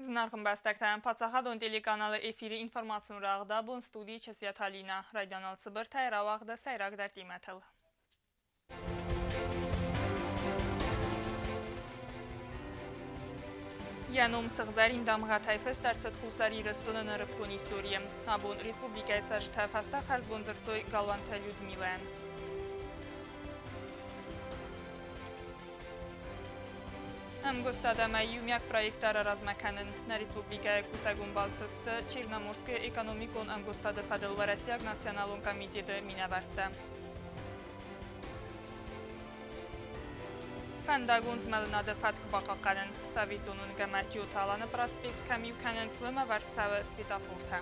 Зынаргъ ӕмбӕстӕгтӕн паддзахадон телеканалы эфиры информацион рӕгъд абон студийы Часиаты Алинӕ. Райдианыл цыбыртӕй рауагъды сӕйрагдӕр темӕтыл. Йӕ ном сыгъзӕрин дамгъӕтӕй фыст ӕрцыд Хуссар Ирыстоны нырыккон историйы. Абон республикӕйы цӕрджытӕ фӕстаг хӕрзбон дзырдтой Галуанты Людмилӕйӕн. Ӕмгуыстад ӕмӕ иумиаг проекттӕ раразмӕ кӕнын. Нӕ республикӕйы кусӕгон балцы сты Черноморскы экономикон ӕмгуыстады фӕдыл Уӕрӕсейаг националон комитеты минӕвӕрттӕ. Фӕндагон змӕлынады фӕтк бахъахъхъӕнын. Советон уынгӕмӕ Джиоты проспект кӕм иу кӕнынц, уым ӕвӕрд цӕуы светофортӕ.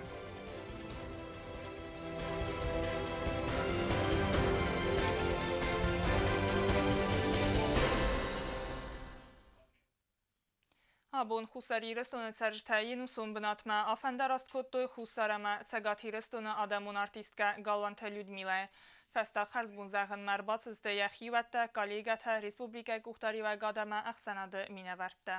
Абон Хуссар Ирыстоны цӕрджытӕ ӕнусон бынатмӕ афӕндараст кодтой Хуссар ӕмӕ Цӕгат Ирыстоны адӕмон артисткӕ Галуанты Людмилӕйы. Фӕстаг хӕрзбон зӕгъынмӕ ӕрбацыдысты йӕ хиуӕттӕ, коллегӕтӕ, республикӕйы къухдариуӕгад ӕмӕ ӕхсӕнады минӕвӕрттӕ.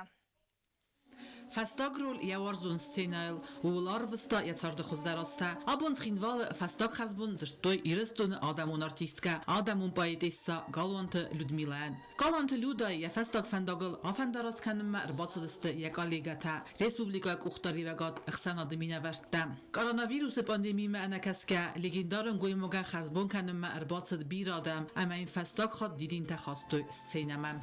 Фӕстаг роль йӕ уарзон сценӕйыл, ууыл арвыста йӕ царды хуыздӕр азтӕ. Абон Цхинвалы фӕстаг хӕрзбон дзырдтой Ирыстоны адӕмон артисткӕ, адӕмон поэтессӕ Галуанты Людмилӕйӕн. Галуанты Людӕ йӕ фӕстаг фӕндагыл афӕндараст кӕнынмӕ ӕрбацыдысты йӕ коллегӕтӕ, республикӕйы къухдариуӕгад ӕхсӕнады минӕвӕрттӕ. Коронавирусы пандемимӕ ӕнӕкӕсгӕ, легендарон гоймагӕн хӕрзбон кӕнынмӕ ӕрбацыд бирӕ адӕм ӕмӕ йын фӕстаг хатт дидинтӕ хастой сценӕмӕ.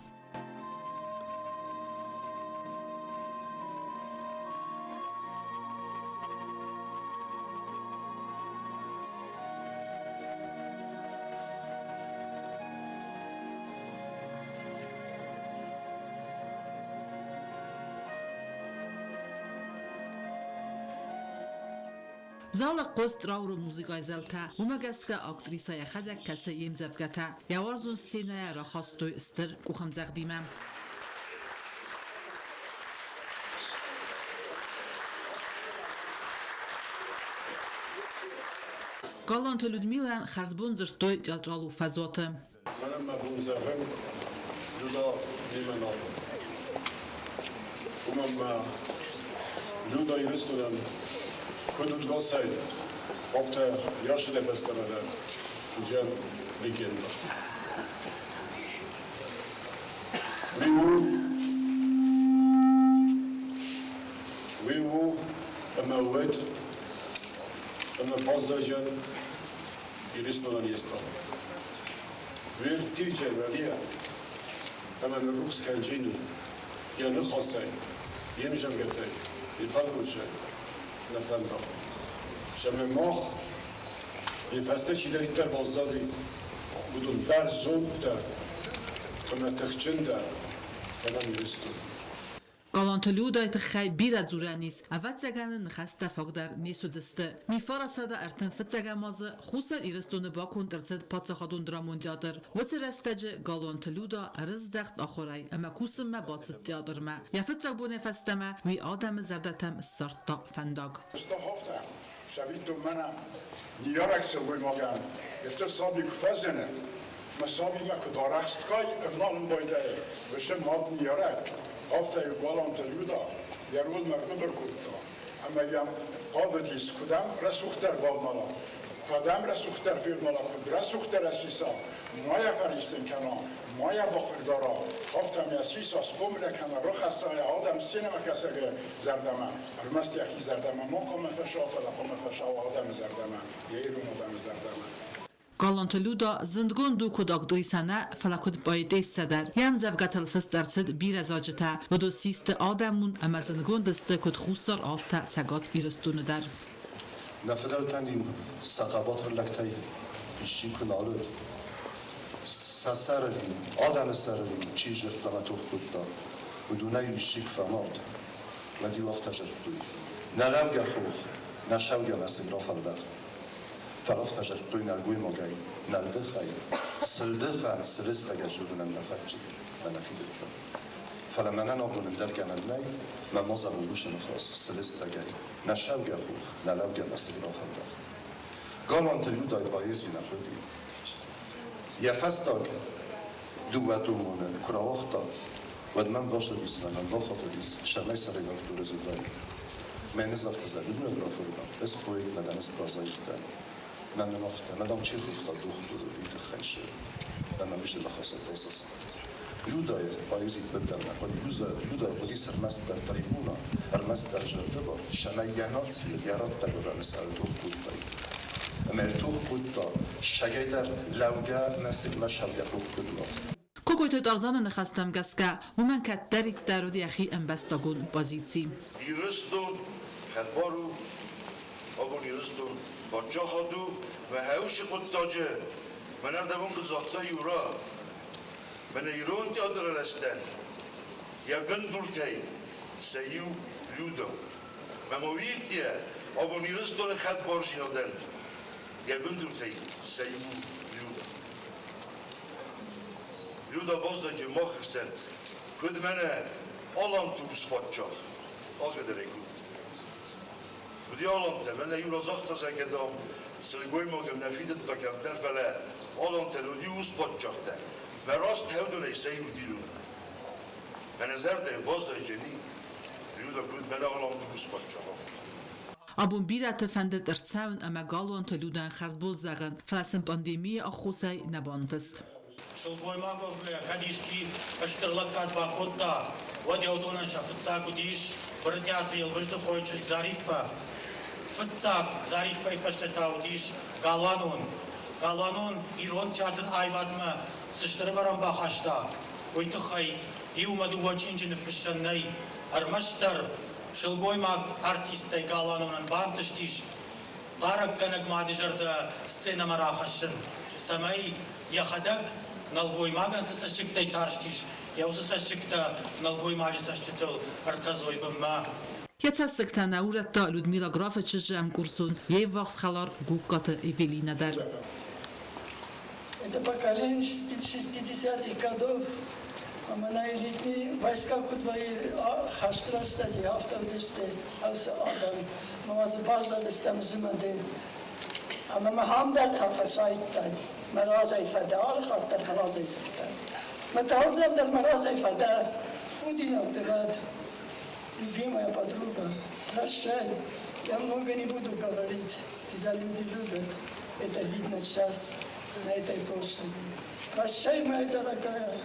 Залы хъуыст рауры музыкайы зӕлтӕ, уымӕ гӕсгӕ актрисӕ йӕхӕдӕг кӕсы йе мдзӕвгӕтӕ. Йӕ уарзон сценӕйӕ рахастой стыр къухӕмдзӕгъдимӕ. Галуанты Людмилӕйӕн хӕрзбон дзырдтой Театралон фӕзуаты. Мӕнӕн мӕ бон зӕгъын, Люда немӕ нал у. Уымӕн мӕ Люда Ирыстонӕн куыд удгасӕй, афтӕ йӕ сыдӕй фӕстӕмӕ дӕр уыдзӕн легендӕ. Уый у, уый у ӕмӕ уӕд ӕмӕ баззайдзӕн Ирыстонӕн йе стъалы. Уе рттивджы ӕмӕ ныррухс кӕнджын у йӕ ныхасӕй, йе мзӕвгӕтӕй, йӕ фӕлгонцӕй нӕ фӕндаг. Ӕмӕ мах, йӕ фӕстӕ чидӕриддӕр баззади, уыдон бӕрзонддӕр ӕмӕ тыхджындӕр кӕнӕм Ирыстон. Галанты Людӕйы тыххӕй бирӕ дзурӕн ис, ӕвӕццӕгӕн ын ныхӕстӕ фаг дӕр не суыдзысты. Мифарасады 35-ӕм азы Хуссар Ирыстоны баконд ӕрцыд паддзахадон драмон театр. Уыцы рӕстӕджы Галуанты Люда ӕрыздӕхт ахуырӕй ӕмӕ кусынмӕ бацыд театрмӕ. Йӕ фыццаг бонӕй фӕстӕмӕ уый адӕмы зӕрдӕтӕм ссардта фӕндаг. Стаховтӕ, цӕвиттон мӕнӕ ныййарӕг сылгоймагӕн еци саби ку фӕззинӕ, ма сабимӕ куд арӕхстгай ӕвналун байдайа, уӕсӕ мад ныййарӕг, афтӕ Галанты Люда йӕ ролмӕ ӕргуыбыр кодта ӕмӕ йӕм хъавыдис, куыд ӕм рӕсугъддӕр бавнала, куыд ӕм рӕсугъддӕр февнала, куыд рӕсугъддӕр ӕсиса, ма йӕ фӕриссын кӕна, ма йӕ бахъыгдара, афтӕ йӕ сиса, схъомылӕ кӕна, рахӕсса йӕ адӕм сценӕмӕкӕсӕгы зӕрдӕмӕ, ӕрмӕст йӕхи зӕрдӕмӕ ма хъуамӕ фӕсауа, фӕлӕ хъуамӕ фӕсауа адӕмы зӕрдӕмӕ, йӕ ирон адӕмы зӕрдӕмӕ. Галанты Люда зындгонд у куыд актрисӕ нӕ, фӕлӕ куыд поэтессӕ дӕр. Йӕ ӕмдзӕвгӕтыл фыст ӕрцыд бирӕ зарджытӕ, уыдон систы адӕмон ӕмӕ зындгонд сты куыд Хуссар, афтӕ Цӕгат Ирыстоны дӕр. Нӕ фыдӕлтӕн-иу сӕ хъӕбатыр лӕгтӕй исчи куы нал уыд, сӕ сӕрыл-иу, адӕмы сӕрыл-иу чи зыдта ӕмӕ тох кодта, уыдонӕй-иу исчи куы фӕмард, уӕд-иу афтӕ зыдтой: Нӕ лӕугӕ хох, нӕ сӕугӕ мӕсыг рафӕлдӕхт. Фӕлӕ зӕгътой нӕлгоймагӕй, нӕлдыхӕй, сылдыхӕн сылыстӕгӕй зӕгъынӕн нӕ фӕтчыд мӕ нӕ фидыдта. Фӕлӕ мӕнӕн абон ӕндӕр гӕнӕн нӕй, мӕ ма зӕгъон уыцы ныхас сылыстӕгӕй, нӕ сӕугӕ хох, нӕ лӕугӕ мӕсыг рафӕлдӕхт. Галуанты Людӕй поэзи нӕ хъуыди. Йӕ фӕстаг дыууӕ томоны куы рауагъта, Уӕд мӕм бацыдис ӕмӕ мӕм бахатыдис, цӕмӕй сӕ редактор ӕз уыдаин. Мӕ ӕз афтӕ зӕгъын графурмӕ, ӕз поэт нӕ дӕн, ӕз прозаик дӕн. Мӕ мын афтӕ, мӕ дам Чехов та дохтыр уыд, уый тыххӕй сы ӕмӕ мысы ныхасӕттӕ сыст. Людӕйы поэзи куыддӕр нӕ хъуыди, Людӕйы хъуыдис ӕрмӕстдӕр трибуна, ӕрмӕстдӕр зӕрдӕвӕрд, цӕмӕй йӕ нацийы, йӕ раттӕг адӕмы сӕрыл тох кодтаид. Ӕмӕ йыл тох кодта, сӕгӕйдӕр лӕугӕ мӕсыгмӕ сӕлгӕ тох куыд у, афтӕ. Кокойты Тарзаны ныхӕстӕм гӕсгӕ, уымӕн кӕддӕриддӕр уыд йӕхи ӕмбӕстагон позици. Ирыстон хӕдбар у, абон Ирыстон паддзахад у, мӕ хӕусы хъуыддаджы мӕнӕрдӕм куыд загъта Юра, мӕнӕ ирон театры рӕзтӕн йӕ бындуртӕй сӕ иу Люда. Мӕ ма уыйдте абон Ирыстоны хӕдбардзинадӕн йӕ бындуртӕй сӕ иу Люда. Люда баззади мах хсӕн, куыд мӕнӕ Аланты ус-паддзах, азгӕдӕрӕй куыд. Уыди Алантӕ, мӕнӕ иу разагъта, зӕгъгӕ, дам, сылгоймагӕн нӕ фидыдта кӕмдӕр, фӕлӕ Алантӕн уыди ус-паддзахтӕ. Мӕ раст тӕвдонӕй сӕ иу уыди Люда. Мӕнӕ зӕрдӕйы баззайдзӕни, Люда куыд мӕнӕ Аланты ус-паддзах, афтӕ. Абон бирӕты фӕндыд ӕрцӕуын ӕмӕ галуанты Людӕн хӕрзбон зӕгъын, фӕлӕ сын пандемийы аххосӕй нӕ бантыст. Сылгоймаг уӕвгӕйӕ кӕд исчи стыр лӕггад бакодта, уӕд йӕ уыдонӕн сӕ фыццаг уыдис Брытъиаты Елбыздыхъойы чызг Зариффӕ. Фыццаг Зариффӕйы фӕстӕ та уыдис Галуанон. Галуанон ирон театр аивадмӕ цы стыр ӕвӕрӕн бахаста, уый тыххӕй иумӕ дыууӕ чинджы ныффыссӕн нӕй. Ӕрмӕстдӕр сылгоймаг артисттӕй Галуанонӕн бантыстис бӕрӕггӕнӕг мады зӕрдӕ сценӕмӕ рахӕссын, цӕмӕй йӕхӕдӕг нӕлгоймагӕн цы цӕссыгтӕй тарстис, йӕ уыцы цӕссыгтӕ нӕлгоймаджы цӕстытыл ӕртӕдзой бынмӕ. Йӕ цӕссыгтӕ нӕ урӕдта Людмила Графы чызджы ӕмкъурсон, йе ввахс хӕлар Гугкаты Эвелинӕ дӕр. Это поколение 60-х годов, ӕмӕ нӕ элитный войска куыд вӕййы хӕсты рӕстӕджы, афтӕ уыдысты ацы адӕм. Ӕмӕ дзы баззадыстӕм зымӕды. Ӕмӕ мӕ ам дӕр та фӕсайдтай. Мӕ разӕй фӕдӕ, алы хатт дӕр мӕ разӕй цыдтӕ. Мӕ тагъддӕр дӕр мӕ разӕй фӕдӕ. Худинаг дӕ уӕд. Любимая подруга, прощай. Я много не буду говорить. Тебя люди любят. Это видно сейчас на этой площади. Прощай, моя дорогая.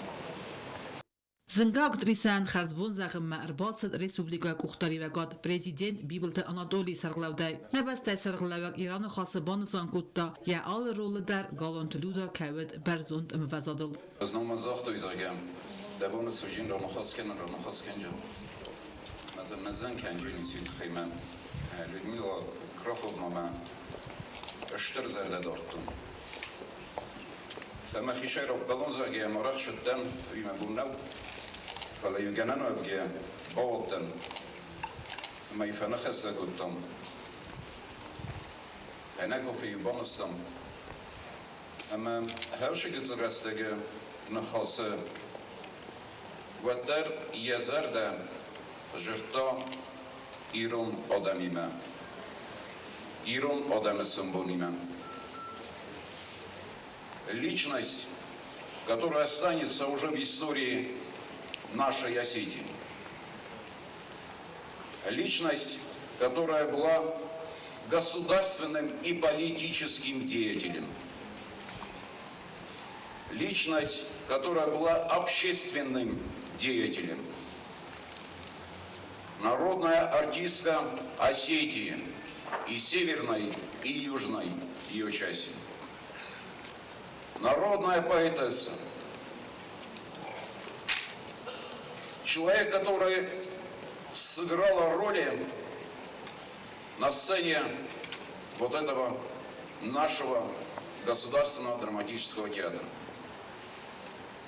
Зынгӕ актрисӕйӕн хӕрзбон зӕгъынмӕ ӕрбацыд республикӕйы къухдариуӕгад президент Бибылты Анатолийы сӕргълӕудӕй. Нӕ бӕстӕйы сӕргълӕууӕг Ираны хӕсы банысан кодта, йӕ алы ролы дӕр Галанты Люда кӕй уыд бӕрзонд ӕмвӕзадыл. Знон ма загътой, зӕгъгӕ, дӕ боны суджин раныхас кӕнын, раныхас кӕнджын. Мӕзӕн кӕнджын ис тыххӕй мӕ Людмила Краховнамӕ стыр зӕрдӕ дардтон. Ӕмӕ хисӕйраг бӕлон, зӕгъгӕ, ӕмӕ рӕхсыдтӕн, уый мӕ бон нӕу, фӕлӕ-иу гӕнӕн уӕвгӕйӕ бауадтӕн ӕмӕ-иу фӕныхӕстӕ кодтам. Ӕнӕ кофейы банызтам. Ӕмӕ хӕрзы гыццыл рӕстӕджы ныхасы уӕддӕр йӕ зӕрдӕ дзырдта ирон адӕмимӕ, ирон адӕмы сомбонимӕ. Личность, которая останется уже в истории нашей Осетии. Личность, которая была государственным и политическим деятелем. Личность, которая была общественным деятелем. Народная артистка Осетии и северной, и южной ее части. Народная поэтесса. Человек, который сыграла роли на сцене вот этого нашего государственного драматического театра.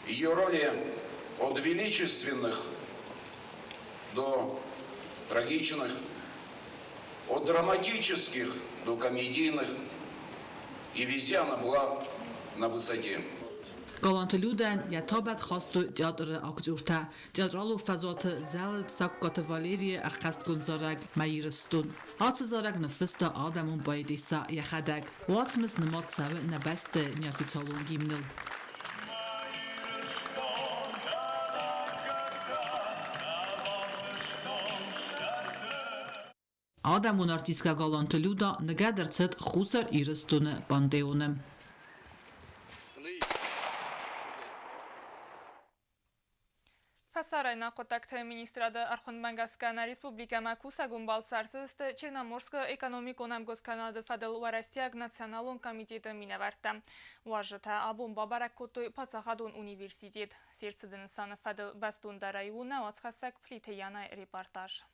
Ее роли от величественных до трагичных, от драматических до комедийных, и везде она была на высоте. Галанты Людӕн йӕ табӕт хастой театры актертӕ. Театралон фӕзуаты зӕлыд Сагкаты Валерийы ӕххӕстгонд зарӕг «Мӕ Ирыстон». Ацы зарӕг ныффыста адӕмон поэтесса йӕхӕдӕг. Уацмыс нымад цӕуы нӕ бӕсты неофициалон гимныл. Адӕмон артисткӕ Галуанты Люда ныгӕд ӕрцыд Хуссар Ирыстоны пантеоны. Фӕсарӕйнаг хъуыддӕгты министрады ӕрхуындмӕ гӕсгӕ нӕ республикӕмӕ кусӕгон балц ӕрцыдысты Черноморскы экономикон ӕмгуысткӕнынады фӕдыл Уӕрӕсейаг националон комитеты минӕвӕрттӕ. Уазджытӕ абон бабӕрӕг кодтой паддзахадон университет. Се рцыды нысаны фӕдыл бӕстондӕрӕй у нӕ уацхӕссӕг Плиты Янайы репортаж.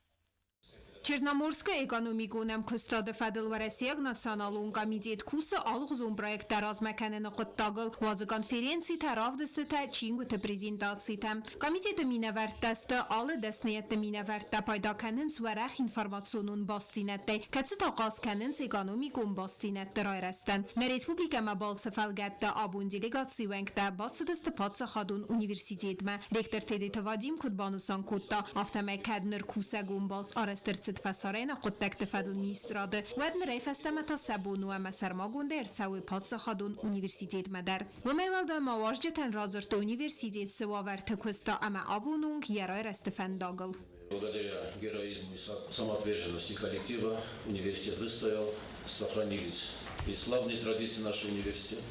Черноморскы экономикон ӕмкуыстады фӕдыл Уӕрӕсейаг националон комитет кусы алыгъуызон проекттӕ размӕ кӕныны хъуыддагыл, уадзы конференцитӕ, равдыстытӕ, чингуыты презентацитӕ. Комитеты минӕвӕрттӕ сты алы дӕсныйӕдты минӕвӕрттӕ, пайда кӕнынц уӕрӕх информационон бастдзинӕдтӕй, кӕцытӕ ахъаз кӕнынц экономикон бастдзинӕдты райрӕзтӕн. Нӕ республикӕмӕ балцы фӕлгӕтты абон делегацийы уӕнгтӕ бацыдысты паддзахадон университетмӕ. Ректор Тедеты Вадим куыд банысан кодта, афтӕмӕй кӕд ныр кусӕгон балц арӕзт ӕрцыд фӕсарӕйнаг хъуыддӕгты фӕдыл министрады, уӕд нырӕй фӕстӕмӕ та сӕ бон у ӕмӕ сӕрмагондӕй ӕрцӕуой паддзахадон университетмӕ дӕр. Уымӕй уӕлдай ма уазджытӕн радзырдтой университет цы уавӕрты куыста ӕмӕ абоны онг йӕ райрӕзты фӕндагыл. Благодаря героизму и самоотверженности коллектива университет выстоял, сохранились и славные традиции нашего университета.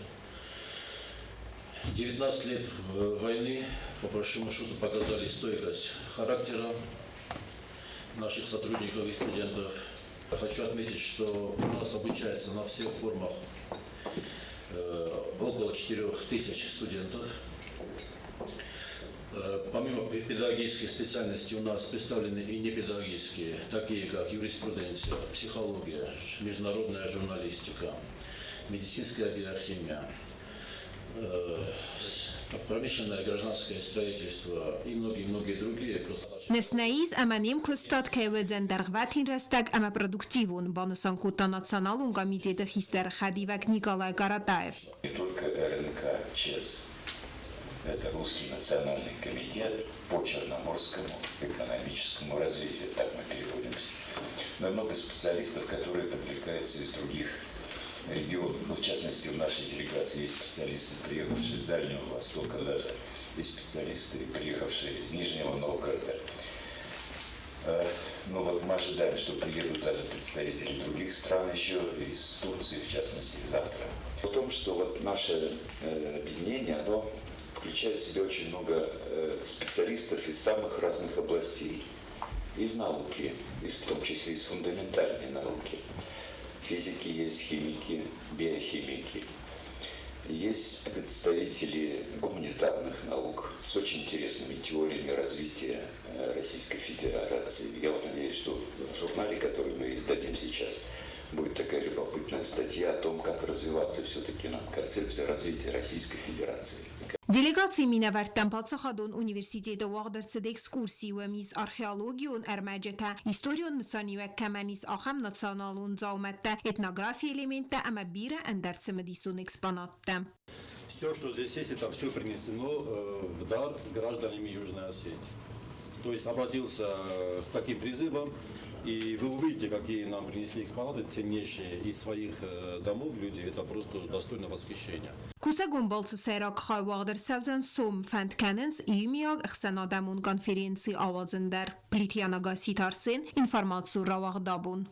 19 лет войны, по большому счету, показали стойкость характера наших сотрудников и студентов. Хочу отметить, что у нас обучается на всех формах около 4000 студентов. Помимо педагогических специальностей у нас представлены и непедагогические, такие как юриспруденция, психология, международная журналистика, медицинская биохимия, промышленное гражданское строительство и многие-многие другие. Ныфс нӕ ис, ӕмӕ не мкуыстад кӕй уыдзӕн дӕргъвӕтин рӕстӕг ӕмӕ продуктивон, банысан кодта Националон комитеты хистӕры хӕдивӕг Николай Каратаев. Не только РНК ЧЕЗ, это Русский национальный комитет по Черноморскому экономическому развитию, так мы переводимся, но и много специалистов, которые привлекаются из других регионов. Ну, в частности, в нашей делегации есть специалисты, приехавшие из Дальнего Востока даже, есть специалисты, приехавшие из Нижнего Новгорода. Ну вот мы ожидаем, что приедут даже представители других стран еще, из Турции, в частности, завтра. В том, что вот наше объединение, оно включает в себя очень много специалистов из самых разных областей. Из науки, из, в том числе из фундаментальной науки. Физики есть, химики, биохимики. Есть представители гуманитарных наук с очень интересными теориями развития Российской Федерации. Я вот надеюсь, что в журнале, который мы издадим сейчас, будет такая любопытная статья о том, как развиваться все-таки нам концепция развития Российской Федерации. Делегацийы минӕвӕрттӕн паддзахадон университеты уагъд ӕрцыд экскурси, уым ис археологион ӕрмӕджытӕ, историон нысаниуӕг кӕмӕн ис, ахӕм националон дзаумӕттӕ, этнографийы элементтӕ ӕмӕ бирӕ ӕндӕр цымыдисон экспонаттӕ. Все, что здесь есть, это все принесено в дар гражданами Южной Осетии. То есть обратился с таким призывом, и вы увидите, какие нам принесли экспонаты ценнейшие из своих домов люди. Это просто достойно восхищения. Кусӕгон балцы сӕйраг хай уагъд ӕрцӕудзӕн сом, фӕнд кӕнынц иумиаг ӕхсӕнадӕмон конференци ауадзын дӕр. Плиты Гасситы Арсен, информацион рауагъд абон.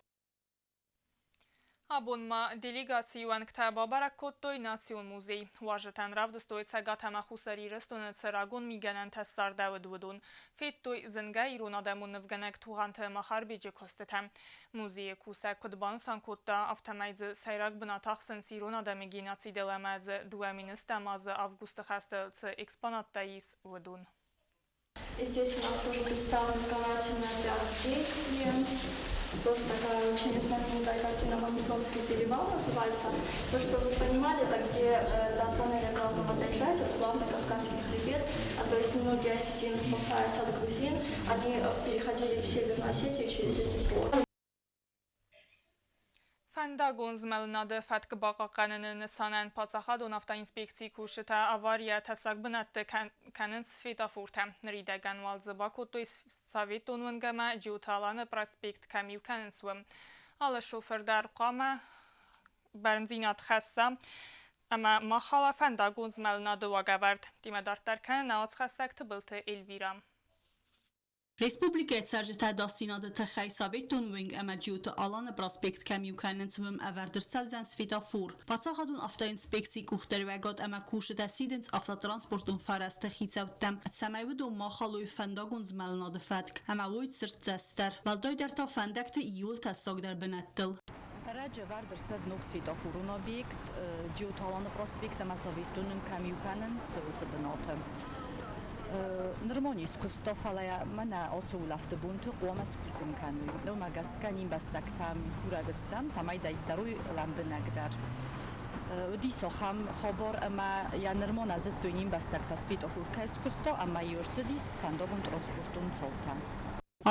Абон ма делегацийы уӕнгтӕ бабӕрӕг кодтой Национ музей. Уазджытӕн равдыстой Цӕгат ӕмӕ Хуссар Ирыстоны цы рагон мигӕнӕнтӕ ссардӕуыд, уыдон. Федтой зынгӕ ирон адӕмон нывгӕнӕг Тугъанты Махарбеджы куыстытӕ. Музейы кусӕг куыд банысан кодта, афтӕмӕй дзы сӕйраг бынат ахсынц ирон адӕмы геноцидыл ӕмӕ дзы 2010 азы августы хӕсты цы экспонаттӕ ис, уыдон. И здесь у нас тоже представлен карательный отряд в действии. Тоже такая очень знаменитая картина «Мамисонский перевал» называется. То, чтобы вы понимали, это где до тоннеля главного доезжать, это главный Кавказский хребет. А то есть многие осетины, спасаясь от грузин, они переходили в Северную Осетию через эти горы. Фӕндагон змӕлынады фӕтк бахъахъхъӕныны нысанӕн паддзахадон автоинспекцийы кусджытӕ аварийӕ тӕссаг бынӕтты кӕнынц светофортӕ. Ныридӕгӕн уал дзы бакодтой Советон уынг ӕмӕ Джиоты Аланы проспект кӕм иу кӕнынц, уым. Алы шофыр дӕр хъуамӕ бӕрндзинад хӕсса ӕмӕ ма хала фӕндагон змӕлынады уагӕвӕрд. Темӕ дарддӕр кӕны нӕ уацхӕссӕг Тыбылты Эльвира. Республикӕйы цӕрджытӕ ӕдасдзинады тыххӕй Советон уынг ӕмӕ Джиоты Аланы проспект кӕм иу кӕнынц, уым ӕвӕрд ӕрцӕудзӕн светофор. Паддзахадон автоинспекцийы къухдариуӕгад ӕмӕ кусджытӕ сидынц автотранспортон фӕрӕзты хицӕуттӕм, цӕмӕй уыдон ма халой фӕндагон змӕлынады фӕтк ӕмӕ уой цырддзӕстдӕр, уӕлдайдӕр та фӕндӕгты иууыл тӕссагдӕр бынӕттыл. Ӕрӕджы ӕвӕрд ӕрцыд ног светофорон объект Джиоты Аланы проспект ӕмӕ Советон уынг кӕм иу кӕнынц, уыцы бынаты. Нырма не скуыста, фӕлӕ мӕнӕ ацы улӕфты бонты хъуамӕ скусын кӕной. Уымӕ гӕсгӕ не мбӕстӕгтӕм курӕг стӕм, цӕмӕй дарддӕр уой лӕмбынӕгдӕр. Уыдис ахӕм хабар, ӕмӕ йӕ нырма нӕ зыдтой не мбӕстӕгтӕ светофор кӕй скуыста ӕмӕ йе рцыдис фӕндагон-транспортон цаутӕ.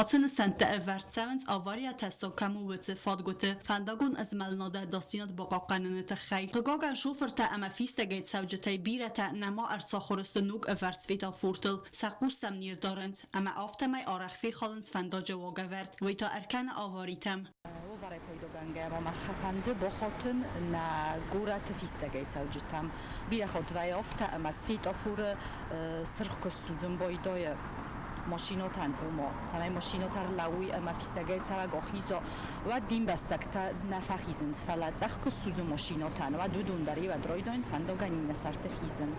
Ацы нысӕнттӕ ӕвӕрд цӕуынц аварийӕ тӕссаг кӕм у, уыцы фадгуыты фӕндагон змӕлынады ӕдасдзинад бахъахъхъӕныны тыххӕй. Хъыгагӕн, шофыртӕ ӕмӕ фистӕгӕй цӕуджытӕй бирӕтӕ нӕма ӕрцахуыр сты ног ӕвӕрд светофортыл, сӕ хъус сӕм не рдарынц, ӕмӕ афтӕмӕй арӕх фехалынц фӕндаджы уагӕвӕрд, уый та ӕркӕны аваритӕм. Уавӕрӕй пайдагӕнгӕ ма мах фӕнды бахатын нӕ горӕты фистӕгӕй цӕуджытӕм. Бирӕ хатт вӕййы афтӕ, ӕмӕ светофоры сырх куы ссудзын байдайы машинӕтӕн, ома цӕмӕй машинӕтӕ ӕрлӕууой ӕмӕ фистӕгӕй цӕуӕг ахиза, уӕд не мбӕстӕгтӕ нӕ фӕхизынц, фӕлӕ цъӕх куы ссудзы машинӕтӕн, уӕд уыдон дӕр иуӕд райдайынц фӕндагӕн иннӕ сӕрты хизын.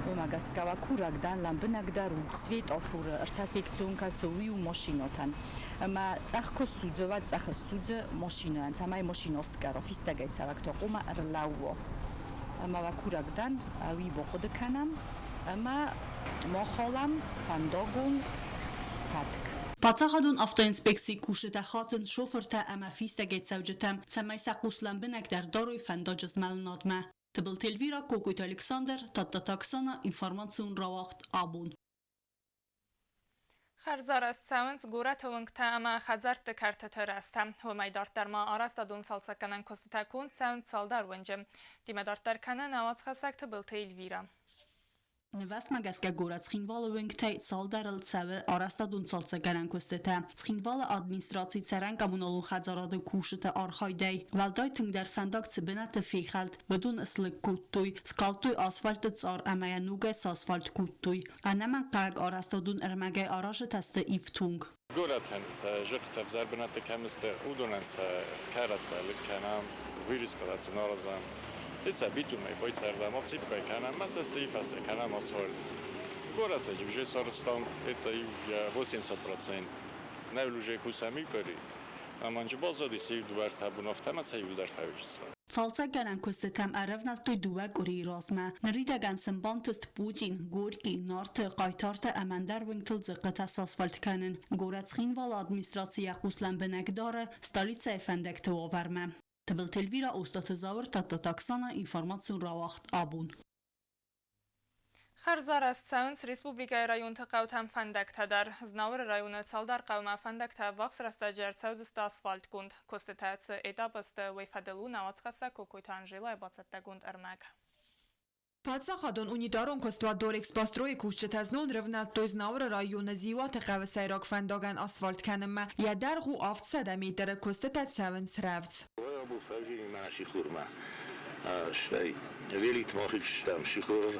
Уымӕ гӕсгӕ уӕ курӕг дӕн лӕмбынӕгдӕр у светофоры ӕртӕсекцион кӕцы уый у машинӕтӕн. Ӕмӕ цъӕх куы ссудзы, уӕд цъӕх ссудзы машинӕйӕн, цӕмӕй машинӕ скъӕра, фистӕгӕй цӕуӕг та хъуамӕ ӕрлӕууа. Ӕмӕ уӕ курӕг дӕн, уый бахъуыды кӕнӕм ӕмӕ ма халӕм фӕндагон фӕтк. Паддзахадон автоинспекцийы кусджытӕ хатынц шофыртӕ ӕмӕ фистӕгӕй цӕуджытӕм, цӕмӕй сӕ хъус лӕмбынӕгдӕр дарой фӕндаджы змӕлынадмӕ. Тыбылты Эльвира, Кокойты Александр, Тадтаты Оксана, информацион рауагъд «Абон». Хӕрзарӕзт цӕуынц горӕты уынгтӕ ӕмӕ хӕдзӕртты кӕртыты рӕзтӕ. Уымӕй дарддӕр ма арӕзтадон цалцӕггӕнӕн куыстытӕ конд цӕуынц цалдӕр уынджы. Темӕ дарддӕр кӕны нӕ уацхӕссӕг Тыбылты Эльвирӕ. Нывӕстмӕ гӕсгӕ горӕт Цхинвалы уынгтӕй цалдӕрыл цӕуы арӕзтадон цалцӕггӕнӕн куыстытӕ. Цхинвалы администрацийы цӕрӕн-коммуналон хӕдзарады кусджыты архайдӕй уӕлдай тынгдӕр фӕндаг цы бынӕтты фехӕлд, уыдон слыг кодтой, скалдтой асфальты цъар ӕмӕ йӕ ногӕй сасфальт кодтой. Ӕнӕмӕнгхъӕуӕг арӕзтадон ӕрмӕгӕй аразы сты ифтонг. Горӕтӕн сӕ зӕххытӕ ӕвзӕр бынӕтты кӕм сты, уыдонӕн сӕ кӕрӕттӕ лыг кӕнӕм, вырезкӕ сын аразӕм. Сӕ битумӕй байсӕрдӕм, обсыпкӕ кӕнӕм, ӕмӕ сӕ стӕй фӕстӕ кӕнӕм асфальт. Горӕты уже сарӕзтам это 80%. Нӕ уже кусӕм икъори. Аманчы баззадис иу дыууӕ-ӕртӕ бон, афтӕ ӕмӕ сӕ иуылдӕр фӕуыдзыстӕм. Цалцӕггӕнӕн куыстытӕм ӕрӕвнӕлдтой дыууӕ къуырийы размӕ. Ныридӕгӕн сын бантыст Путин, Горький, Нарты, Хъайтарты ӕмӕ ӕндӕр уынгтыл дзыхъхъытӕ сасфальт кӕнын. Горӕт Цхинвалы администраци йӕ хъус лӕмбынӕг дары столицӕйы фӕндӕгты уавӕрмӕ. Тыбылты Эльвира, Остъаты Зауыр, Тадтаты Оксана, информацион рауагъд «Абон». Хӕрзарӕзт цӕуынц республикӕйы районты хъӕутӕм фӕндӕгтӕ дӕр. Знауыры районы цалдӕр хъӕумӕ фӕндӕгтӕ ӕввахс рӕстӕджы ӕрцӕудзысты асфальтгонд. Куыстытӕ цы этапы сты, уый фӕдыл у нӕ уацхӕссӕг Кокойты Анжелӕйы бацӕттӕгонд ӕрмӕг. Паддзахадон унитарон куыстуат Дорэкспострой-ы кусджытӕ знон рывнӕлдтой Знауыры районы Зиуаты хъӕуы сӕйраг фӕндагӕн асфальт кӕнынмӕ. Йӕ дӕргъ у 700 метры, куыстытӕ цӕуынц рӕвдз. Сихормӕ, стӕй великты ма хизтыстӕм сихорыл.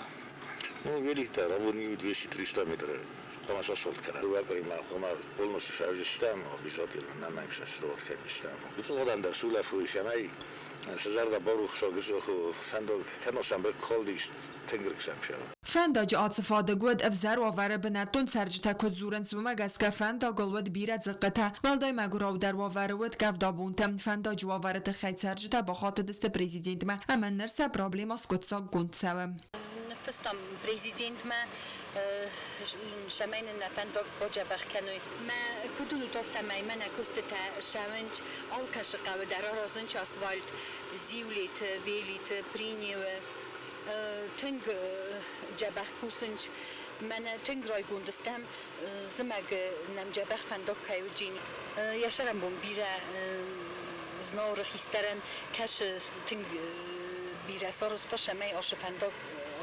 Ну, великтӕ абон 200-300 метры хъуамӕ сасфальт кӕна. Дыууӕ къуыримӕ хъуамӕ полностью сӕвзыстӕм, обязательно нӕмӕнг сасфальт кӕндзыстӕм. Гыццыл адӕм дӕр сулӕфой, цӕмӕй сӕ зӕрдӕ барухса, гыццыл фӕндаг кӕнӕ сӕм калдис тынг рыг сӕм Фӕндаджы ацы фадыг уӕд ӕвзӕр уавӕры бынӕттон цӕрджытӕ куыд дзурынц, уымӕ гӕсгӕ фӕндагыл уыд бирӕ дзыхъхъытӕ. Уӕлдай мӕгуыраудӕр уавӕры уыд къӕвдабонтӕ. Фӕндаджы уавӕры тыххӕй цӕрджытӕ бахатыдысты президентмӕ ӕмӕ ныр сӕ проблемӕ скъуыддзаггонд цӕуы. Ныффыстам президентмӕ, цӕмӕй нын нӕ фӕндаг бадзӕбӕх кӕной. Мӕ куыд уынут, афтӕмӕй мӕнӕ куыстытӕ ссӕуынц алкӕцы хъӕуы дӕр, аразынц асфальт, Зиулеты, Велиты, Принеуы. Тынг дзӕбӕх кусынц. Мӕнӕ тынг райгонд стӕм, зымӕг нӕм дзӕбӕх фӕндаг кӕй уыди. Йӕ сӕрӕнбон бирӕ Знауыры хистӕрӕн кӕсы тынг бирӕ сарӕзта, цӕмӕй ацы фӕндаг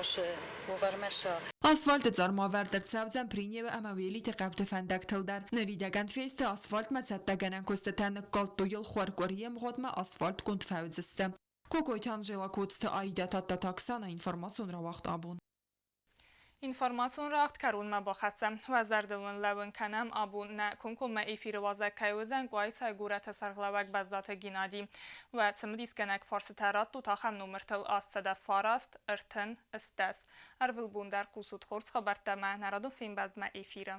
ацы уавӕрмӕ са. Асфальты цъармавӕрд ӕрцӕудзӕн Приневы ӕмӕ Уелиты хъӕуты фӕндӕгтыл дӕр. Ныридӕгӕн фесты асфальтмӕ цӕттӕгӕнӕн куыстытӕ, ныккалдтой йыл хуар къуырийы ӕмгъуыдмӕ асфальтгонд фӕуыдзысты. Кокойты Анжела Коцты Аидӕ Тадтаты Оксана информацион рауагъд абон. Информацион рӕгъд кӕронмӕ бахӕццӕ. Уӕ зӕрдыл уын лӕууын кӕнӕм, абон нӕ комкоммӕ эфиры уазӕг кӕй уыдзӕн Къуайсайы горӕты сӕргълӕууӕг Бӕззаты Геннади. Уӕ цымыдисгӕнӕг фарсытӕ раттут ахӕм номыртыл 809 30. Ӕрвылбон дӕр хъусут хорз хабӕрттӕ ӕмӕ нӕ радон фембӕлдмӕ эфиры.